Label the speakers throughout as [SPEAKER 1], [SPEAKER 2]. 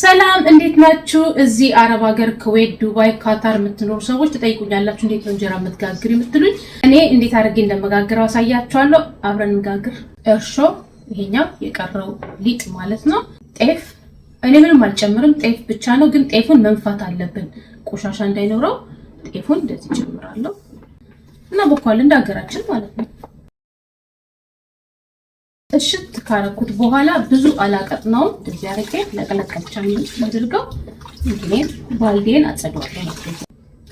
[SPEAKER 1] ሰላም እንዴት ናችሁ? እዚህ አረብ ሀገር ኩዌት፣ ዱባይ፣ ካታር የምትኖሩ ሰዎች ትጠይቁኛላችሁ፣ እንዴት ነው እንጀራ የምትጋግር የምትሉኝ። እኔ እንዴት አድርጌ እንደመጋግረው አሳያችኋለሁ። አብረን እንጋግር። እርሾ፣ ይሄኛው የቀረው ሊጥ ማለት ነው። ጤፍ፣ እኔ ምንም አልጨምርም፣ ጤፍ ብቻ ነው። ግን ጤፉን መንፋት አለብን ቆሻሻ እንዳይኖረው። ጤፉን እንደዚህ ጨምራለሁ እና ቦኳል እንደ ሀገራችን ማለት ነው። እሽት ካረኩት በኋላ ብዙ አላቀጥነውም። እንደዚህ አድርጌ ለቅለቅ ብቻ አድርገው እንግዲህ ባልዴን አጸደዋለሁ ማለት ነው።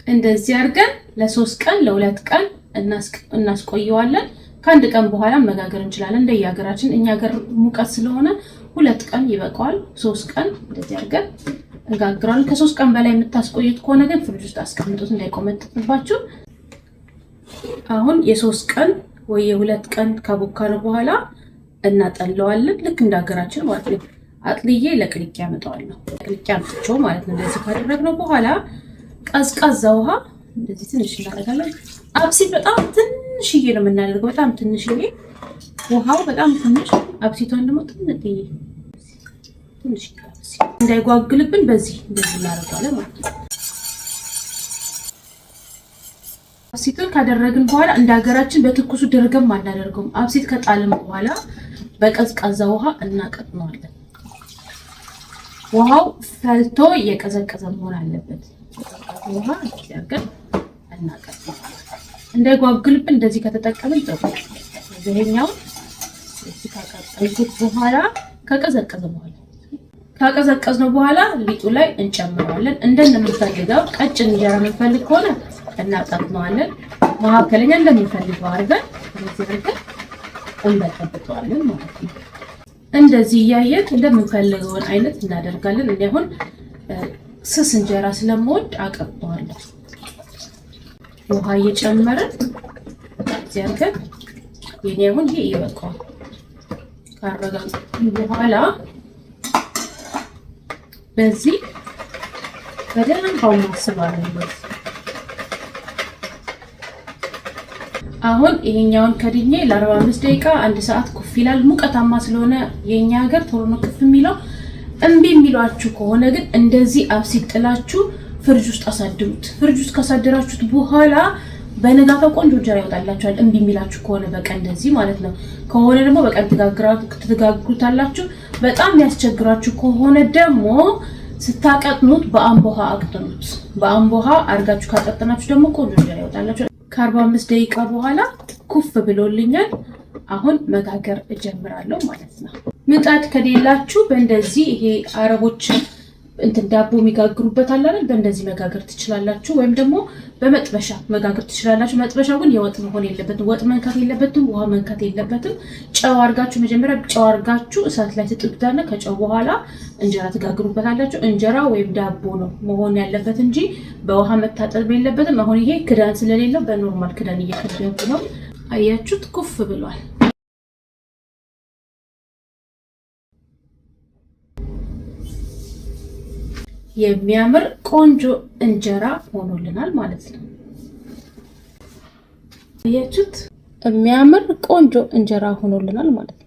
[SPEAKER 1] እንደዚህ አድርገን ለ3 ቀን ለ2 ቀን እናስቆየዋለን። ከአንድ ቀን በኋላ መጋገር እንችላለን። እንደየሀገራችን፣ እኛ ሀገር ሙቀት ስለሆነ 2 ቀን ይበቃዋል። 3 ቀን እንደዚህ አድርገን እንጋግረዋለን። ከ3 ቀን በላይ የምታስቆዩት ከሆነ ግን ፍሪጅ ውስጥ አስቀምጡት እንዳይቆመጥጥባችሁ። አሁን የ3 ቀን ወይ የ2 ቀን ካቦካነው በኋላ እናጠለዋለን። ልክ እንደ ሀገራችን ማለት ነው። አጥልዬ ለቅልቄ አመጣዋለሁ። ለቅልቄ አምጥቼው ማለት ነው። እንደዚህ ካደረግነው በኋላ ቀዝቃዛ ውሃ እንደዚህ ትንሽ እናደርጋለን። አብሲት በጣም ትንሽዬ ነው የምናደርገው። በጣም ትንሽዬ ውሃው በጣም ትንሽ፣ አብሲቷን ደግሞ ትንጥዬ ትንሽ እንዳይጓግልብን በዚህ እንደዚህ እናደርገዋለን ማለት ነው። አብሲቱን ካደረግን በኋላ እንደ ሀገራችን በትኩሱ ድርግም አናደርገውም። አብሲት ከጣልን በኋላ በቀዝቃዛ ውሃ እናቀጥነዋለን። ውሃው ፈልቶ የቀዘቀዘ መሆን አለበት። ቀዝቃዛ ውሃ አድርገን እናቀጥነዋለን። እንዳይጓግልብን እንደዚህ ከተጠቀምን ጥሩ። ይሄኛው እዚህ ካቀጠልኩት በኋላ ከቀዘቀዘ በኋላ ካቀዘቀዝነው በኋላ ሊጡ ላይ እንጨምረዋለን። እንደምንፈልገው ቀጭን እንጀራ የምንፈልግ ከሆነ እናቀጥነዋለን። መካከለኛ እንደምንፈልገው አድርገን እንደዚህ አድርገን እንበጠብጠዋለን ማለት ነው። እንደዚህ እያየን እንደምንፈልገውን አይነት እናደርጋለን። እኔ አሁን ስስ እንጀራ ስለምወድ አቀጥነዋለሁ። ውሃ እየጨመርን እዚህ አድርገን የኔ አሁን ይሄ ይበቃዋል። ካረጋግጥን በኋላ በዚህ በደንብ አማስባለሁ። አሁን ይሄኛውን ከድኜ ለ45 ደቂቃ አንድ ሰዓት ኩፍ ይላል። ሙቀታማ ስለሆነ የኛ ሀገር ቶሎ ነው ኩፍ የሚለው። እምቢ የሚሏችሁ ከሆነ ግን እንደዚህ አብሲት ጥላችሁ ፍሪጅ ውስጥ አሳድሩት። ፍሪጅ ውስጥ ካሳደራችሁት በኋላ በነጋታው ቆንጆ እንጀራ ይወጣላችኋል። እምቢ የሚላችሁ ከሆነ በቀን እንደዚህ ማለት ነው። ከሆነ ደግሞ በቀን ትጋግሩታላችሁ። በጣም የሚያስቸግራችሁ ከሆነ ደግሞ ስታቀጥኑት በአምቦ ውሃ አቅጥኑት። በአምቦ ውሃ አድርጋችሁ ካቀጥናችሁ ደግሞ ቆንጆ እንጀራ ይወጣላችኋል። ከ45 ደቂቃ በኋላ ኩፍ ብሎልኛል። አሁን መጋገር እጀምራለሁ ማለት ነው። ምጣድ ከሌላችሁ በእንደዚህ ይሄ አረቦች እንትን ዳቦ የሚጋግሩበት አለ አይደል? በእንደዚህ መጋገር ትችላላችሁ። ወይም ደግሞ በመጥበሻ መጋገር ትችላላችሁ። መጥበሻው ግን የወጥ መሆን የለበትም። ወጥ መንካት የለበትም። ውሃ መንካት የለበትም። ጨው አርጋችሁ መጀመሪያ ጨው አርጋችሁ እሳት ላይ ትጥዱታና ከጨው በኋላ እንጀራ ትጋግሩበታላችሁ። እንጀራ ወይም ዳቦ ነው መሆን ያለበት እንጂ በውሃ መታጠብ የለበትም። አሁን ይሄ ክዳን ስለሌለው በ normal ክዳን እየከደንኩ ነው። አያችሁት? ኩፍ ብሏል። የሚያምር ቆንጆ እንጀራ ሆኖልናል ማለት ነው። አያችሁት? የሚያምር ቆንጆ እንጀራ ሆኖልናል ማለት ነው።